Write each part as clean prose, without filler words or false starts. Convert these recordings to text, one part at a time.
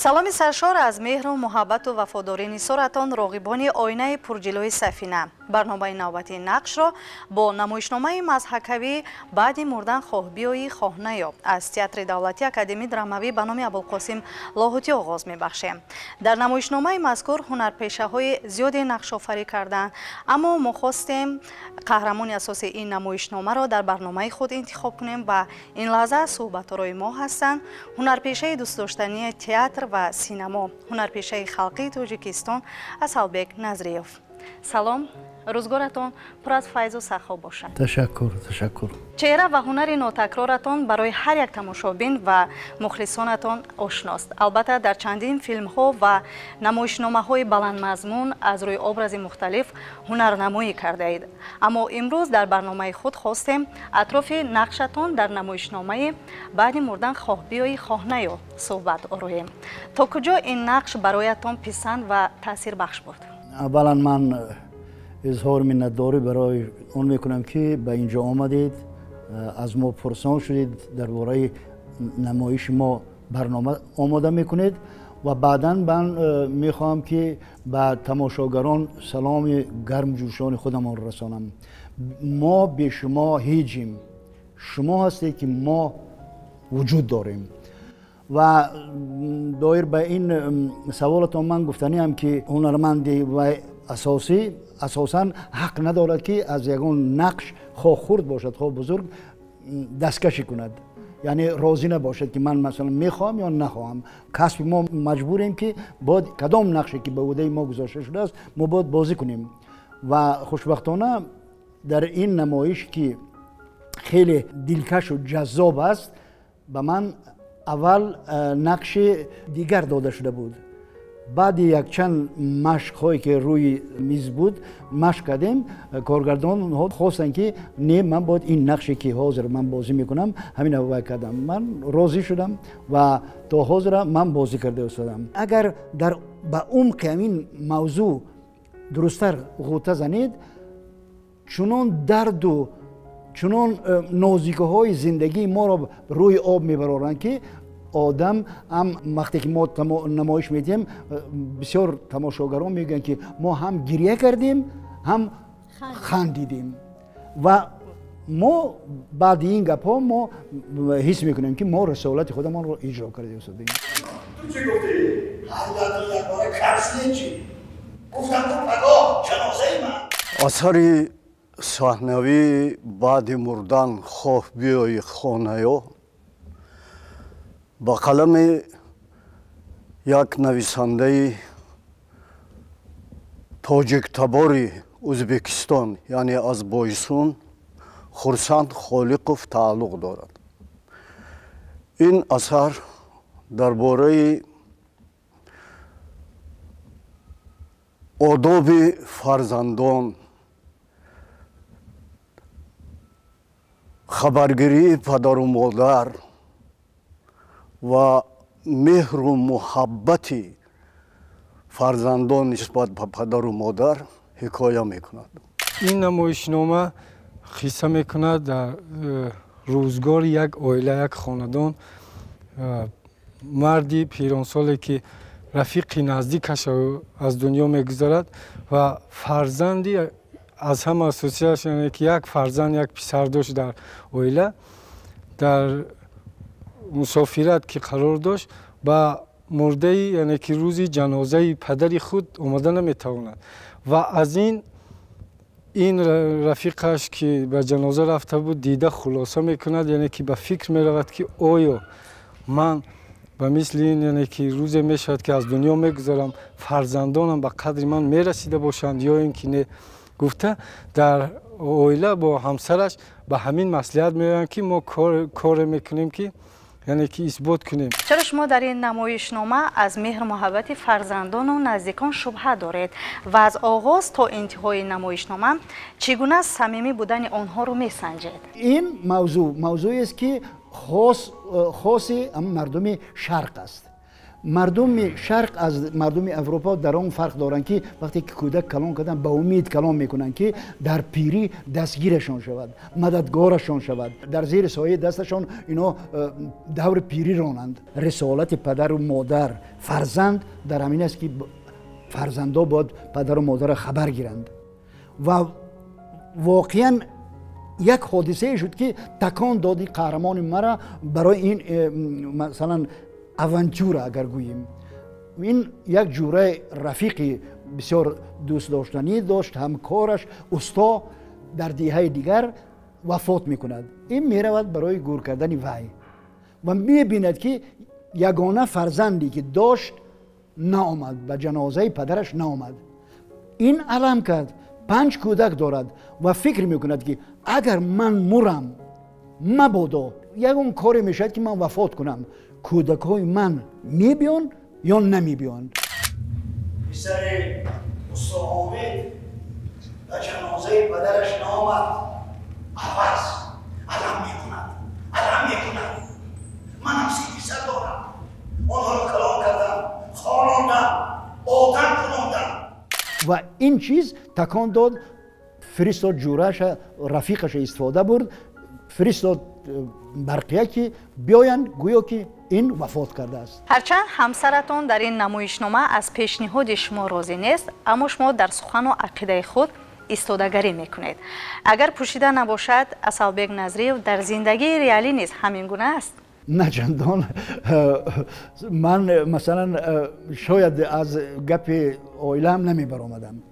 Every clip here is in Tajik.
Саломи саршор аз меҳру муҳаббату вафодорӣ нисоратон роғибони оинаи пурҷилои сафина. Барномаи навбатии нақшро бо намоишномаи мазҳакавӣ баъди мурдан хоҳ биёӣ хоҳ наё аз театри давлатии академии драмавӣ ба номи Абулқосим Лоҳутӣ оғоз мебахшем. Дар намоишномаи мазкур ҳунарпешаҳои зиёде нақшофарӣ карданд, аммо мо хостем қаҳрамони асосии ин намоишномаро дар барномаи худ интихоб кунем ва ин лаҳза суҳбаторои мо ҳастанд ҳунарпешаи дӯстдоштании театр ва синамо, ҳунарпешаи халқии Тоҷикистон Асалбек Назриев. Салом, рӯзгоратон пур аз файзу сахо бошад. Ташаккур, ташаккур. Чеҳра ва ҳунари нотакроратон барои ҳар як тамошобин ва мухлисонатон ошност. Албатта, дар чандин филмҳо ва намоишномаҳои баландмазмун аз рӯи образи мухталиф ҳунарнамоӣ кардаед. Аммо имрӯз дар барномаи худ хостем атрофи нақшатон дар намоишномаи баъди мурдан хоҳ биёӣ хоҳ наё суҳбат ороем. То куҷо ин нақш бароятон писанд ва таъсирбахш буд? Аввалан ман изҳори миннатдорӣ барои он мекунам, ки ба инҷо омадед, аз мо пурсон шудед, дар бораи намоиши мо барнома омода мекунед ва баъдан ман мехоҳам, ки ба тамошогарон саломи гарму ҷӯшони худамон расонам. Мо бе шумо ҳеҷем, шумо ҳастед, ки мо вуҷуд дорем. Ва доир ба ин саволатон ман гуфтаниам, ки ҳунарманди ва асосӣ асосан ҳақ надорад, ки аз ягон нақш, хоҳ хурд бошад, хоҳ бузург, дасткашӣ кунад, яъне розӣ набошад, ки ман масалан мехоҳам ё нахоҳам. Касби мо маҷбурем, ки бояд кадом нақше ки ба ӯҳдаи мо гузошта шудааст, мо бояд бозӣ кунем. Ва хушбахтона дар ин намоиш, ки хеле дилкашу ҷаззоб аст, ба ман аввал нақши дигар дода шуда буд. Баъди якчанд машқҳое, ки рӯи миз буд, машқ кардем, коргардонҳо хостанд, ки не, ман бояд ин нақше, ки ҳозир ман бозӣ мекунам, ҳамин вай кардам. Ман розӣ шудам ва то ҳозира ман бозӣ карда истодам. Агар дар ба умқи ҳамин мавзӯъ дурусттар ғӯта занед, чунон дарду чунон нозикиҳои зиндагии моро рӯи об мебароранд, ки одам ҳам вақте ки мо намоиш медиҳем, бисёр тамошогарон мегӯянд, ки мо ҳам гирья кардем, ҳам хандидем. Ва мо баъди ин гапҳо мо ҳис мекунем, ки мо рисолати худамонро иҷро карда истодем. Ту чӣ гуфтӣ? Ҳар дафъа якбора карсидем чӣ? Гуфтам, ту пагоҳ ҷанозаи ман. Асари саҳнавии баъди мурдан хоҳ биёӣ хоҳ наё ба қалами як нависандаи тоҷиктабори Ӯзбекистон, яъне аз Бойсун, Хурсанд Холиқов тааллуқ дорад. Ин асар дар бораи одоби фарзандон, хабаргирии падару модар ва меҳру муҳаббати фарзандон нисбат ба падару модар ҳикоя мекунад. Ин намоишнома қисса мекунад дар рӯзгори як оила, як хонадон. Марди пиронсоле, ки рафиқи наздикаш аз дунё мегузарад ва фарзанди аз ҳама асосияш, яъне ки як фарзанд, як писар дошт дар оила, дар мусофират ки қарор дошт, ба мурдаи, яъне ки рӯзи ҷанозаи падари худ омада наметавонад. Ва аз ин рафиқаш, ки ба ҷаноза рафта буд, дида хулоса мекунад, яъне ки ба фикр меравад, ки оё ман ба мисли ин, яъне ки рӯзе мешавад, ки аз дунё мегузарам, фарзандонам ба қадри ман мерасида бошанд ё ин ки не, гуфта дар оила бо ҳамсараш ба ҳамин маслиҳат меоянд, ки мо коре мекунем, ки яъне ки исбот кунем. Чаро шумо дар ин намоишнома аз меҳру муҳаббати фарзандону наздикон шубҳа доред ва аз оғоз то интиҳои намоишнома чӣ гуна самимӣ будани онҳоро месанҷед? Ин мавзӯъ мавзӯест, ки хоси мардуми шарқ аст. Мардуми шарқ аз мардуми Аврупо дар он фарқ доранд, ки вақте ки кӯдак калон карданд, ба умед калон мекунанд, ки дар пирӣ дастгирашон шавад, мададгорашон шавад, дар зери сояи дасташон ино даври пирӣ ронанд. Рисолати падару модар, фарзанд дар ҳамин аст, ки фарзандо бояд падару модарро хабар гиранд. Ва воқеан як ҳодисае шуд, ки такон доди қаҳрамони мара барои ин масалан авантюра агар гӯем. Ин як ҷураи рафиқи бисёр дӯстдоштанӣ дошт, ҳамкораш, усто дар деҳаи дигар вафот мекунад. Ин меравад барои гур кардани вай ва мебинад, ки ягона фарзанде ки дошт наомад, ба ҷанозаи падараш наомад. Ин алам кард, 5 кӯдак дорад ва фикр мекунад, ки агар ман мурам, мабодо ягон коре мешавад, ки ман вафот кунам, кӯдакҳои ман мебиёнд ё намебиёнд. Писари усто Омид ба ҷанозаи падараш наомад. Аваз алам мекунад, алам мекунад. Манам 3 писар дорам, онҳоро калон кардам, хонондам, одам кунондам. Ва ин чиз такон дод, фиристод ҷураша, рафиқаша истифода бурд, фиристод барқия, ки биёянд, гӯё ки ин вафот кардааст. Ҳарчанд ҳамсаратон дар ин намоишнома аз пешниҳоди шумо розӣ нест, аммо шумо дар сухану ақидаи худ истодагарӣ мекунед. Агар пӯшида набошад, Асалбек Назриев дар зиндагии реалӣ низ ҳамин гуна аст? На чандон. Ман масалан шояд аз гапи оилаам намебаромадам,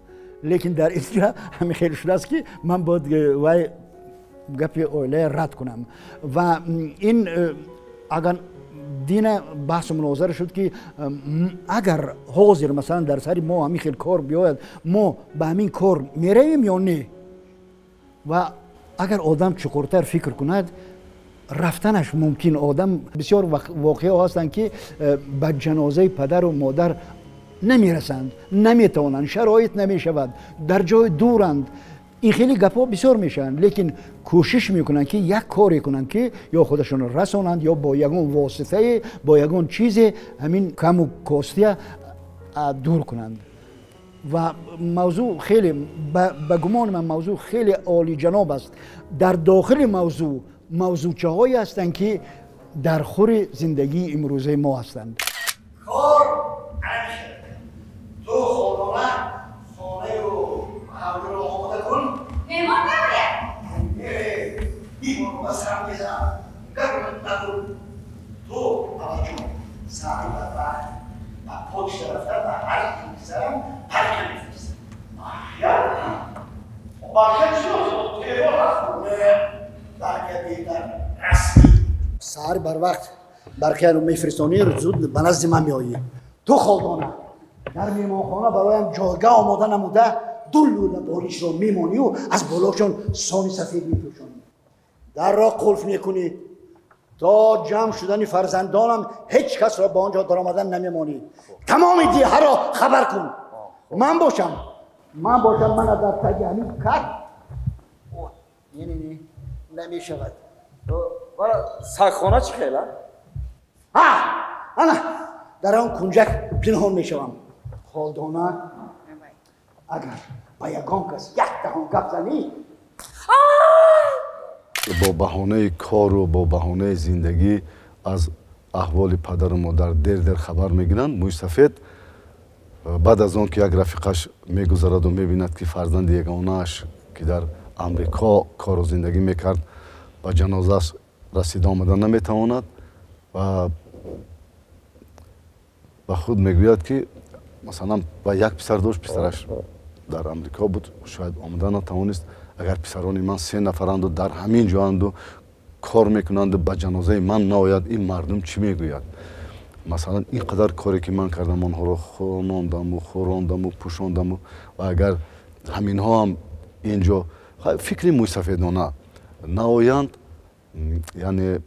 лекин дар инҷа ҳамин хел шудааст, ки ман бояд вай гапи оилая рад кунам. Ва ин агар дина баҳсу мунозара шуд, ки агар ҳозир масалан дар сари мо ҳамин хел кор биёяд, мо ба ҳамин кор меравем ё не? Ва агар одам чуқуртар фикр кунад, рафтанаш мумкин. Одам бисёр воқеаҳо ҳастанд, ки ба ҷанозаи падару модар намерасанд, наметавонанд, шароит намешавад, дар ҷои дуранд. Ин хеле гапҳо бисёр мешаванд, лекин кӯшиш мекунанд, ки як коре кунанд, ки ё худашонро расонанд, ё бо ягон воситае, бо ягон чизе ҳамин каму костия дур кунанд. Ва мавзӯъ хеле, ба гумони ман, мавзӯъ хеле олиҷаноб аст. Дар дохили мавзӯъ мавзӯъчаҳое ҳастанд, ки дар хури зиндагии имрӯзаи мо ҳастанд. Кор ҳамин. Ту хонона хонаю ҳавлиро омода кун. Меҳмон наояд? Меҳмон ба сарам мезанам. Гап нагӯ. Ту аввалҷон сари барвақт ба почта рафта ба ҳар писарам парка мефиристӣ. Барка чӣ? Телефон ҳаст? Не, барка беҳтар, расмӣ. Саҳар барвақт барқияро мефиристонӣ, зуд ба назди ман меоӣ. Ту холдона дар меҳмонхона бароям ҷойгаҳ омода намуда, ду лӯла болишро мемонию аз болошон сони сафед мепӯшонӣ. Дарро қулф мекунӣ. То ҷамъ шудани фарзандонам ҳеҷ касро ба он ҷо даромадан намемонӣ. Тамоми деҳаро хабар кун. Ман бошам, ман бошам, мана дар таги ҳамин кат. Не, не, не, намешавад. Сагхона чӣ хел? Ҳа, ана дар он кунҷак пинҳон мешавам. Холдона, агар ба ягон кас як даҳон гап занӣ, бо баҳонаи кору бо баҳонаи зиндагӣ аз аҳволи падару модар дер-дер хабар мегиранд. Мӯйсафед баъд аз он ки як рафиқаш мегузараду мебинад, ки фарзанди ягонааш, ки дар Амрико кору зиндагӣ мекард, ба ҷанозааш расида омада наметавонад ва ба худ мегӯяд, ки масалан ба як писар дошт, писараш дар Амрико буд, шояд омада натавонист. Агар писарони ман 3 нафаранду дар ҳамин ҷоанду кор мекунанду ба ҷанозаи ман наояд, ин мардум чӣ мегӯяд? Масалан, ин қадар коре ки ман кардам, онҳоро хонондаму хӯрондаму пӯшондаму, ва агар ҳаминҳо ҳам ин ҷо фикри мӯйсафедона наоянд, яъне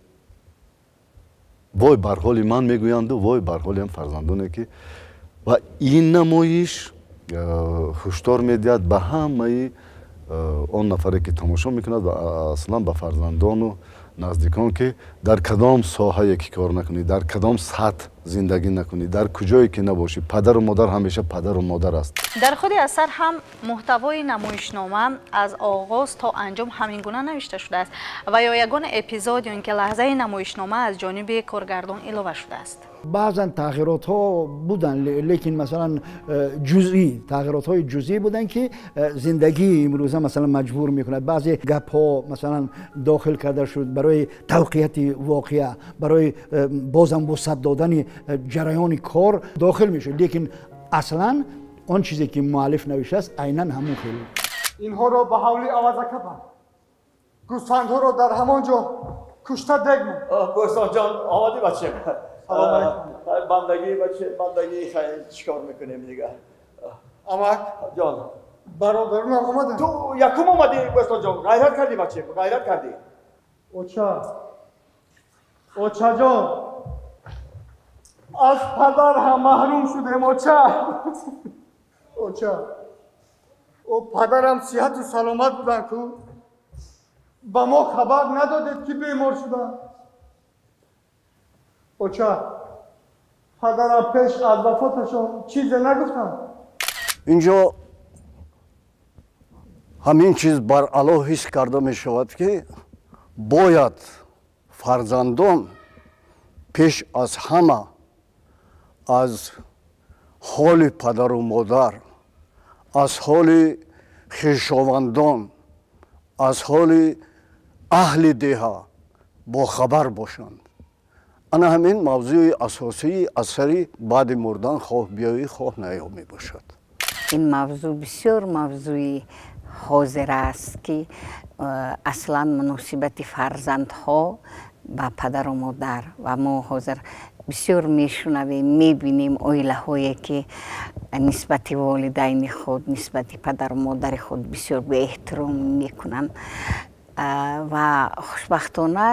вой бар ҳоли ман мегӯянду, вой бар ҳоли ҳам фарзандоне ки. Ва ин намоиш ҳушдор медиҳад ба ҳамаи он нафаре, ки тамошо мекунад, ва аслан ба фарзандону Наздикон ки дар кадом соҳае ки кор накунӣ, дар кадом сатҳ зиндагӣ накунӣ, дар куҷое ки набошӣ, падару модар ҳамеша падару модар аст. Дар худи асар ҳам муҳтавои намоишнома аз оғоз то анҷом ҳамин гуна навишта шудааст ва ё ягон эпизод ё ин ки лаҳзаи намоишнома аз ҷониби коргардон илова шудааст? Баъзан тағйиротҳо буданд, лекин масалан ҷузъӣ, тағйиротҳои ҷузъӣ буданд, ки зиндагии имрӯза масалан маҷбур мекунад. Баъзе гапҳо масалан дохил карда шуд барои тавқияти воқеа, барои бозам вусъат додани ҷараёни кор дохил мешуд, лекин аслан он чизе ки муаллиф навиштааст, айнан ҳамон хел. Инҳоро ба ҳавли авазака бар, гӯсфандҳоро дар ҳамон ҷо кушта дегмон. Гӯстонҷон, омадӣ бача? Салом алейкум. Бандагӣ бача, бандагӣ. Хайр, чикор мекунем дигар? Амак ҷон, бародаронам омаданд. Ту якум омадӣ, Гӯстонҷон, ғайрат кардӣ бача, ғайрат кардӣ. Оча, очаҷон, аз падар ҳам маҳрум шудем, оча. Оча, о падарам сиҳату саломат буданд ку, ба мо хабар надодед, ки бемор шуданд. Оча, падарам пеш аз вафоташон чизе нагуфтанд? Инҷо ҳамин чиз баръало ҳис карда мешавад, ки бояд фарзандон пеш аз ҳама аз ҳоли падару модар, аз ҳоли хешовандон, аз ҳоли аҳли деҳа бохабар бошанд. Ана ҳамин мавзӯи асосии асари баъди мурдан хоҳ биёӣ, хоҳ наё мебошад. Ин мавзӯъ бисёр мавзӯи ҳозир аст, ки аслан муносибати фарзандҳо ба падару модар, ва мо ҳозир бисёр мешунавем, мебинем оилаҳое, ки нисбати волидайни худ, нисбати падару модари худ бисёр беэҳтиром мекунанд. Ва хушбахтона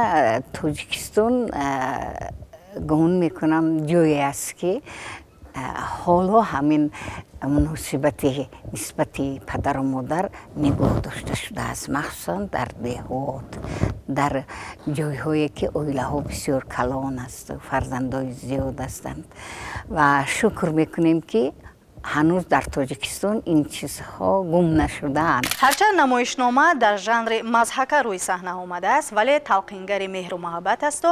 Тоҷикистон, гумон мекунам, ҷое аст, ки ҳоло ҳамин муносибати нисбати падару модар нигоҳ дошта шудааст, махсусан дар деҳот, дар ҷойҳое ки оилаҳо бисёр калон аст, фарзандои зиёд ҳастанд. Ва шукр мекунем, ки ҳанӯз дар Тоҷикистон ин чизҳо гум нашудаанд. Ҳарчанд намоишнома дар жанри мазҳака рӯи саҳна омадааст, вале талқингари меҳру муҳаббат асту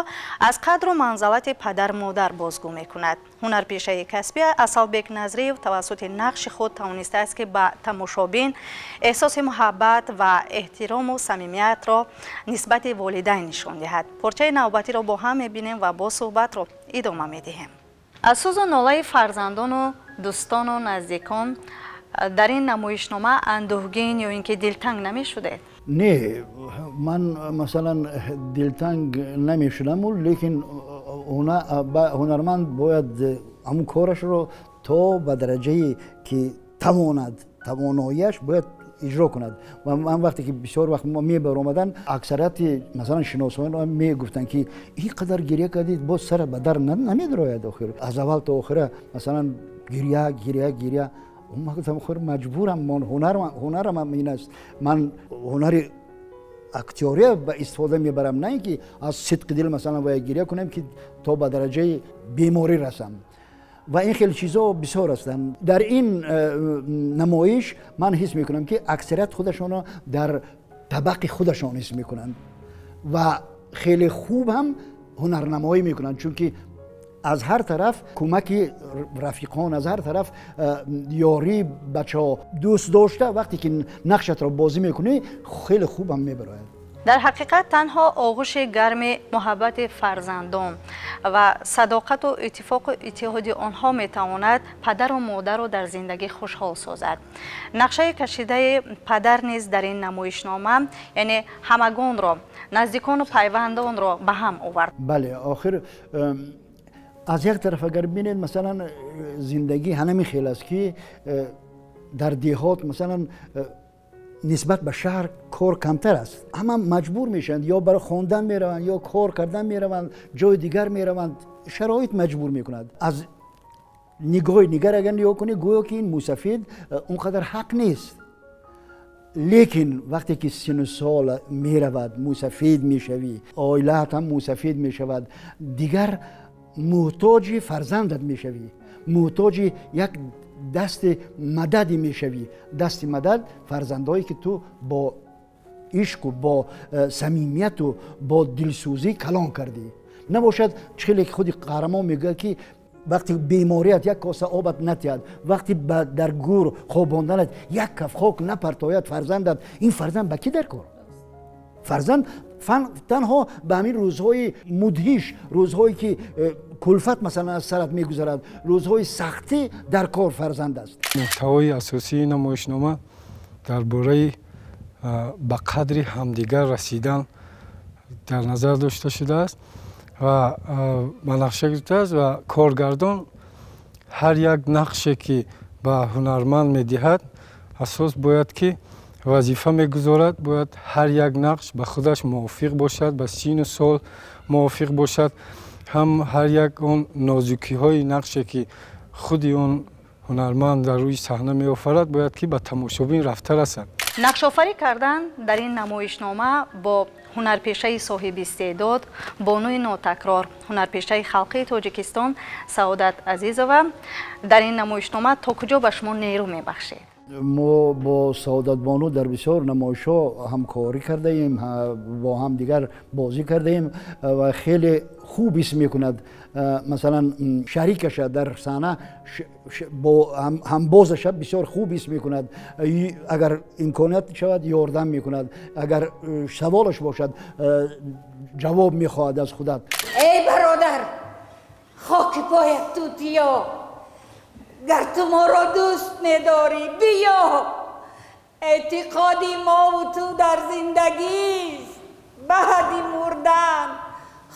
аз қадру манзалати падар-модар бозгӯ мекунад. Ҳунарпешаи касбӣ Асалбек Назриев тавассути нақши худ тавонистааст, ки ба тамошобин эҳсоси муҳаббат ва эҳтирому самимиятро нисбати волидайн нишон диҳад. Порчаи навбатиро бо ҳам мебинем ва бо суҳбатро идома медиҳем. Аз сӯзу нолаи фарзандону дӯстону наздикон дар ин намоишнома андӯҳгин ё ин ки дилтанг намешудед? Не, ман масалан дилтанг намешудам, лекин ҳунарманд бояд ҳамун корашро то ба дараҷае ки тавонад, тавоноияш бояд иҷро кунад. Ва ман вақте ки бисёр вақт мебаромадан, аксарияти масалан шиносоён мегуфтанд, ки ин қадар гиря кардид, боз сара ба дар намедарояд. Охир аз аввал то охира масалан гиря, гиря, гиря. Ман гуфтам, охир маҷбурам, ҳунарам ин аст, ман ҳунари актёрия ба истифода мебарам, на ин ки аз сидқи дил масалан бояд гиря кунем, ки то ба дараҷаи беморӣ расам. Ва ин хеле чизо бисёр ҳастанд. Дар ин намоиш ман ҳис мекунам, ки аксарият худашонро дар табақи худашон ҳис мекунанд ва хеле хуб ҳам ҳунарнамоӣ мекунанд, чунки аз ҳар тараф кӯмаки рафиқон, аз ҳар тараф ёрии бачаҳо, дӯст дошта вақте ки нақшатро бозӣ мекунӣ, хеле хуб ҳам мебарояд. Дар ҳақиқат танҳо оғӯши гарми муҳаббати фарзандон ва садоқату иттифоқу иттиҳоди онҳо метавонад падару модарро дар зиндагӣ хушҳол созад. Нақшаи кашидаи падар низ дар ин намоишнома, яъне ҳамагонро, наздикону пайвандонро ба ҳам овард. Бале, охир аз як тараф агар бинед, масалан зиндагӣ ҳамин хел аст, ки дар деҳот масалан нисбат ба шаҳр кор камтар аст. Ҳама маҷбур мешаванд, ё барои хондан мераванд, ё кор кардан мераванд, ҷои дигар мераванд, шароит маҷбур мекунад. Аз нигоҳи дигар агар нигоҳ кунӣ, гӯё ки ин мусафид он қадар ҳақ нест. Лекин вақте ки сину сол меравад, мӯсафед мешавӣ, оилаат ҳам мӯсафед мешавад, дигар муҳтоҷи фарзандат мешавӣ, муҳтоҷи як дасти мададе мешавӣ. Дасти мадад фарзандое ки ту бо ишқу бо самимияту бо дилсӯзӣ калон кардӣ. Набошад, хеле худи қаҳрамон мегӯяд, ки вақти беморият як коса обат натиҳад, вақти дар гур хобонданат як каф хок напартояд фарзандат, ин фарзанд ба кӣ дар кор? Фарзанд танҳо ба ҳамин рӯзҳои мудҳиш, рӯзҳое ки кулфат масалан аз сарат мегузарад, рӯзҳои сахтӣ дар кор фарзанд аст. Муҳтавои асосии намоишнома дар бораи ба қадри ҳамдигар расидан дар назар дошта шудааст ва ба нақша гирифтааст ва коргардон ҳар як нақше ки ба ҳунарманд медиҳад, асос бояд ки вазифа мегузорад, бояд ҳар як нақш ба худаш мувофиқ бошад, ба сину сол мувофиқ бошад, ҳам ҳар як он нозукиҳои нақше ки худи он ҳунарманд дар рӯи саҳна меофарад, бояд ки ба тамошобин рафта расад. Нақшофарӣ кардан дар ин намоишнома бо ҳунарпешаи соҳиби истеъдод, бонуи нотакрор, ҳунарпешаи халқии Тоҷикистон Саодат Азизова дар ин намоишнома то куҷо ба шумо нерӯ мебахшед? Мо бо Саодатбону дар бисёр намоишҳо ҳамкорӣ кардаем, бо ҳамдигар бозӣ кардаем ва хеле хуб ҳис мекунад. Масалан, шарикаша дар саҳна бо ҳамбозаша бисёр хуб ҳис мекунад. Агар имконият шавад, ёрдам мекунад, агар саволаш бошад, ҷавоб мехоҳад аз худат. Эй бародар, хоки поят тутиё, гар ту моро дӯст медорӣ, биё. Эътиқоди мову ту дар зиндагист, баъди мурдан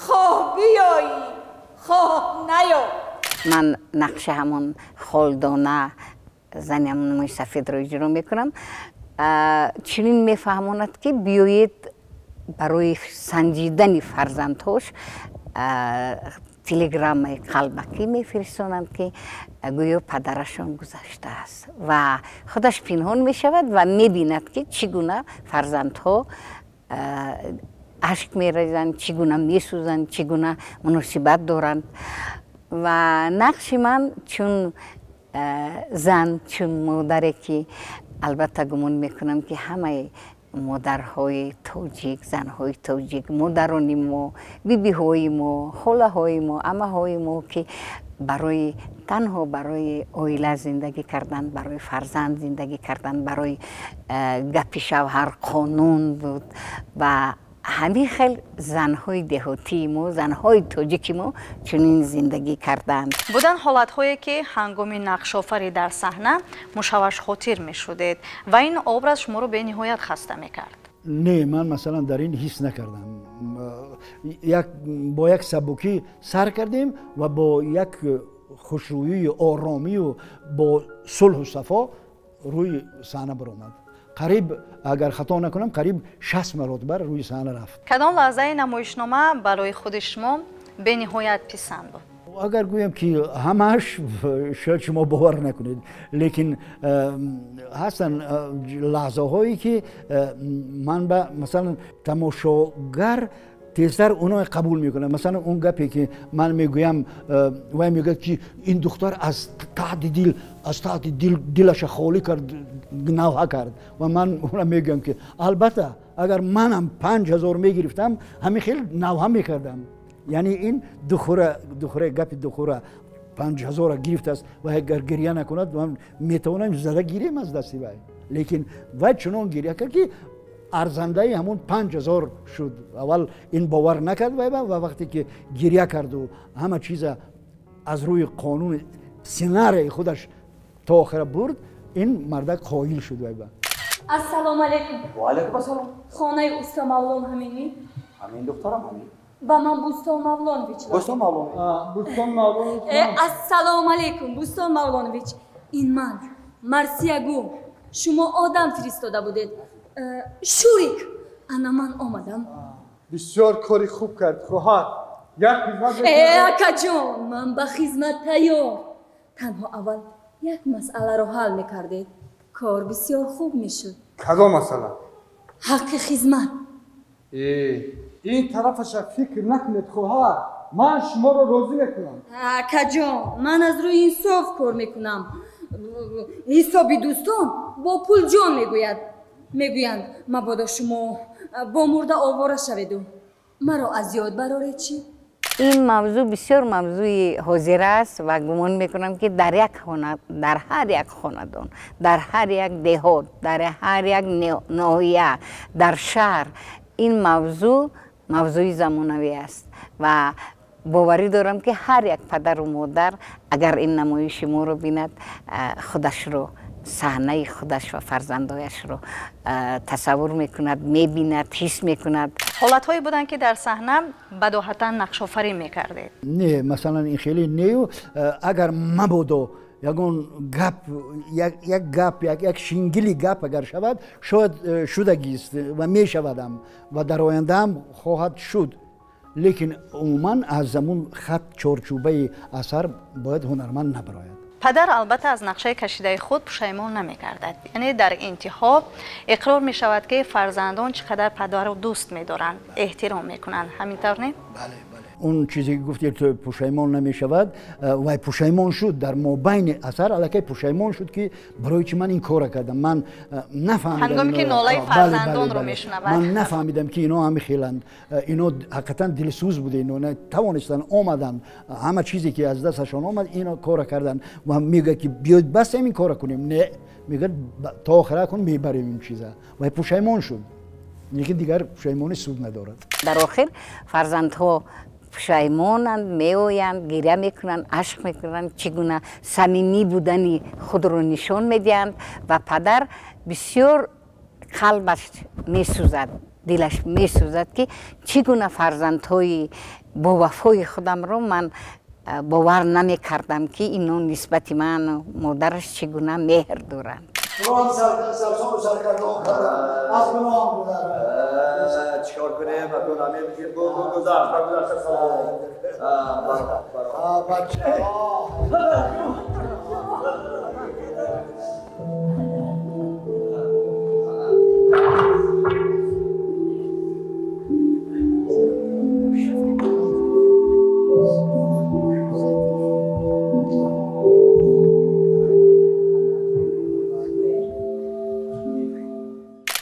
хоҳ биёӣ, хоҳ наё. Ман нақши ҳамон холдона, зани ҳамон мӯйсафедро иҷро мекунам. Чунин мефаҳмонад, ки биёед барои санҷидани фарзандҳош телеграммаи қалбакӣ мефиристонанд, ки гӯё падарашон гузаштааст, ва худаш пинҳон мешавад ва мебинад, ки чӣ гуна фарзандҳо ашк мерезанд, чӣ гуна месӯзанд, чӣ гуна муносибат доранд. Ва нақши ман чун зан, чун модаре ки албатта гумон мекунам, ки ҳамаи модарҳои тоҷик, занҳои тоҷик, модарони мо, бибиҳои мо, холаҳои мо, амаҳои мо, ки барои танҳо барои оила зиндагӣ кардан, барои фарзанд зиндагӣ кардан, барои гапи шавҳар қонун буд, ва ҳамин хел занҳои деҳотии мо, занҳои тоҷики мо чунин зиндагӣ карданд. Буданд ҳолатҳое, ки ҳангоми нақшофарӣ дар саҳна мушаввашхотир мешудед ва ин образ шуморо бениҳоят хаста мекард? Не, ман масалан дар ин ҳис накардам. Бо як сабукӣ сар кардем ва бо як хушрӯию оромию бо сулҳу сафо рӯи саҳна баромад. Қариб, агар хато накунам, қариб 60 маротиба рӯи саҳна рафт. Кадом лаҳзаи намоишнома барои худи шумо бениҳоят писанд буд? Агар гӯям, ки ҳамааш, шояд шумо бовар накунед, лекин ҳастанд лаҳзаҳое, ки ман ба масалан тамошогар тезтар оно қабул мекунад. Масалан, он гапе ки ман мегӯям, вай мегӯяд, ки ин духтар аз таҳти дил, аз таҳти дил дилаша холӣ кард, навҳа кард, ва ман она мегӯям, ки албатта, агар манам 5000 мегирифтам, ҳамин хел навҳа мекардам. Яъне ин духура, духура, гапи духура 5000-а гирифтааст ва агар гиря накунад, ман метавонам зада гирем аз дасти вай, лекин вай чунон гиря кард, ки арзандаи ҳамон 5000 шуд. Аввал ин бовар накард вай, ва вақте ки гиря карду ҳама чиза аз рӯи қонуни сценарии худаш то охира бурд, ин мардак қоил шуд вай ба. Ассалому алайкум. Ва алайкум ассалом. Хонаи усто Мавлон ҳаминӣ? Ҳамин, духтарам, ҳамин. Ба ман Бустон Мавлонович. Бустон Мавлонович. Бустон Мавлонович. Ассалому алайкум, Бустон Мавлонович. Ин ман Марсиягум. Шумо одам фиристода будед, Шурик, ана ман омадам. Бисёр кори хуб кард, хоҳар. Як хизмат. Акаҷон, ман ба хизмат тайёр. Танҳо аввал як масъаларо ҳал мекардед. Кор бисёр хуб мешуд. Кадом масъала? Ҳаққи хизмат. Ин тарафаша фикр накунед, хоҳар. Ман шуморо розӣ мекунам. Акаҷон, ман аз рӯи инсоф кор мекунам. Ҳисоби дӯстон бо пул ҷон мегӯяд. Мегӯянд, мабодо шумо бо мурда овора шаведу маро аз ёд бароред чӣ? Ин мавзӯъ бисёр мавзӯи ҳозир аст ва гумон мекунам, ки дар як хона, дар ҳар як хонадон, дар ҳар як деҳот, дар ҳар як ноҳия, дар шаҳр ин мавзӯъ мавзӯи замонавӣ аст ва боварӣ дорам, ки ҳар як падару модар агар ин намоиши моро бинад, худашро, саҳнаи худаш ва фарзандояшро тасаввур мекунад, мебинад, ҳис мекунад. Ҳолатҳое буданд, ки дар саҳна бадоҳатан нақшофарин мекардед? Не, масалан, ин хеле нею. Агар мабодо ягон гап, як гап, як шингили гап агар шавад, шояд шудагист ва мешавадам ва дар ояндаам хоҳад шуд, лекин умуман аз замун хат, чорчӯбаи асар бояд ҳунарманд набарояд. Падар албатта аз нақшаи кашидаи худ пушаймон намегардад, яъне дар интиҳо иқрор мешавад, ки фарзандон чӣ қадар падарро дӯст медоранд, эҳтиром мекунанд. Ҳамин тавр не? Бале, бале. Он чизе ки гуфтед, пушаймон намешавад, вай пушаймон шуд дар мобайни асар, аллакай пушаймон шуд, ки барои чи ман ин кора кардам, ман нафаҳмидам. Ҳангоме ки нолаи фарзандонро мешунавад. Ман нафаҳмидам, ки ино ҳами хеланд, ино ҳақиқатан дилсӯз буде, ино тавонистанд, омаданд, ҳама чизе ки аз дасташон омад, ино кора карданд. Ва мегӯяд, ки биёед, бас ҳамин кора кунем. Не, мегӯяд, то охира кун, мебарем ин чиза. Вай пушаймон шуд, лекин дигар пушаймонӣ суд надорад. Дар охир фарзандҳо пушаймонанд, меоянд, гиря мекунанд, ашк мекунанд, чӣ гуна самимӣ будани худро нишон медиҳанд ва падар бисёр қалбаш месӯзад, дилаш месӯзад, ки чӣ гуна фарзандҳои бовафои худамро ман бовар намекардам, ки ино нисбати ману модараш чӣ гуна меҳр доранд. Чикор кунем? Гузашт, гузашта. Салом.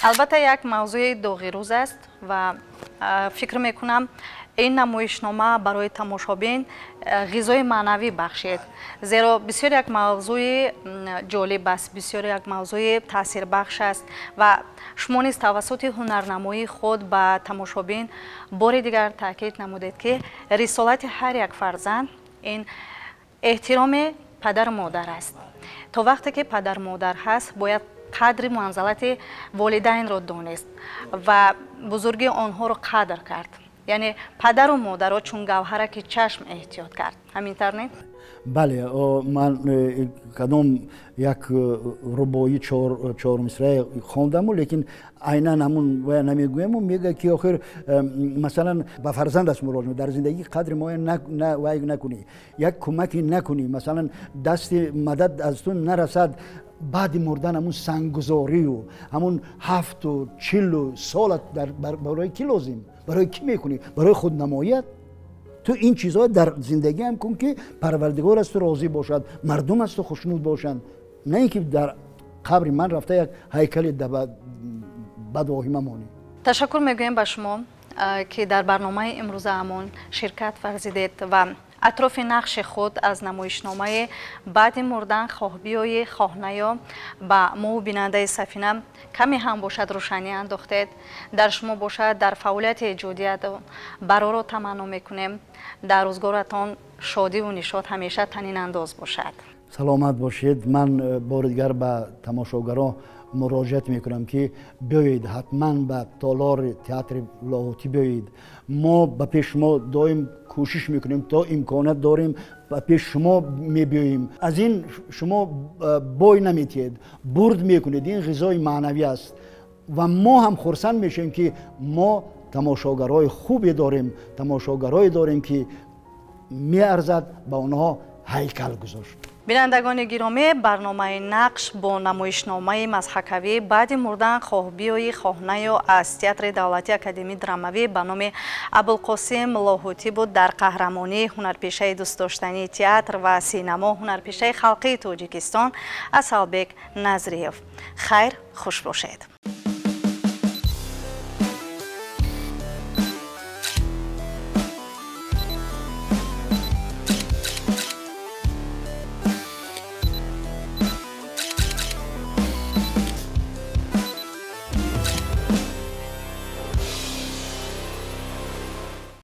Албатта, як мавзӯи доғи рӯз аст ва фикр мекунам, ин намоишнома барои тамошобин ғизои маънавӣ бахшид, зеро бисёр як мавзӯи ҷолиб аст, бисёр як мавзӯи таъсирбахш аст ва шумо низ тавассути ҳунарнамоии худ ба тамошобин бори дигар таъкид намудед, ки рисолати ҳар як фарзанд ин эҳтироми падару модар аст. То вақте ки падару модар ҳаст, бояд қадри манзалати волидайнро донист ва бузургии онҳоро қадр кард, яъне падару модарро чун гавҳараки чашм эҳтиёт кард. Ҳамин тавр не? Бале, ман кадом як рубоӣ чормисрае хондаму, лекин айнан ҳамун вая намегӯяму. Мегӯяд, ки охир, масалан, ба фарзанд аст муроҷиат: дар зиндагӣ қадри моя вай накунӣ, як кӯмаке накунӣ, масалан, дасти мадад аз ту нарасад, баъди мурдан ҳамун санггузорию ҳамун 70-у 40 солат барои кӣ лозим? Барои кӣ мекунӣ? Барои худнамоият? Ту ин чизҳо дар зиндагиам кун, ки Парвардигор аз ту розӣ бошад, мардум аз ту хушнуд бошанд, на ин ки дар қабри ман рафта як ҳайкали бадвоҳима монӣ. Ташаккур мегӯем ба шумо, ки дар барномаи имрӯзаамон ширкат варзидед ва атрофи нақши худ аз намоишномаи «Баъди мурдан хоҳ биёӣ, хоҳ наё» ба мову бинандаи Сафина каме ҳам бошад рӯшанӣ андохтед. Дар шумо бошад, дар фаъолияти эҷодият бароро таманно мекунем. Дар рӯзгоратон шодиву нишот ҳамеша танинандоз бошад. Саломат бошед. Ман бори дигар ба тамошогарон муроҷиат мекунам, ки биёед, ҳатман ба толори театри Лоҳутӣ биёед. Мо ба пеш шумо доим кӯшиш мекунем, то имконият дорем, ба пеш шумо мебиёем. Аз ин шумо бой наметиҳед, бурд мекунед. Ин ғизои маънавӣ аст ва мо ҳам хурсанд мешавем, ки мо тамошогарои хубе дорем, тамошогарое дорем, ки меарзад ба онҳо ҳайкал гузошт. Бинандагони гиромӣ, барномаи Нақш бо намоишномаи мазҳакавӣ «Баъди мурдан хоҳ биёӣ, хоҳ наё» аз Театри давлатии академии драмавӣ ба номи Абулқосим Лоҳутӣ буд. Дар қаҳрамонии ҳунарпешаи дӯстдоштании театр ва синамо, ҳунарпешаи халқии Тоҷикистон Асалбек Назриев. Хайр, хуш бошед.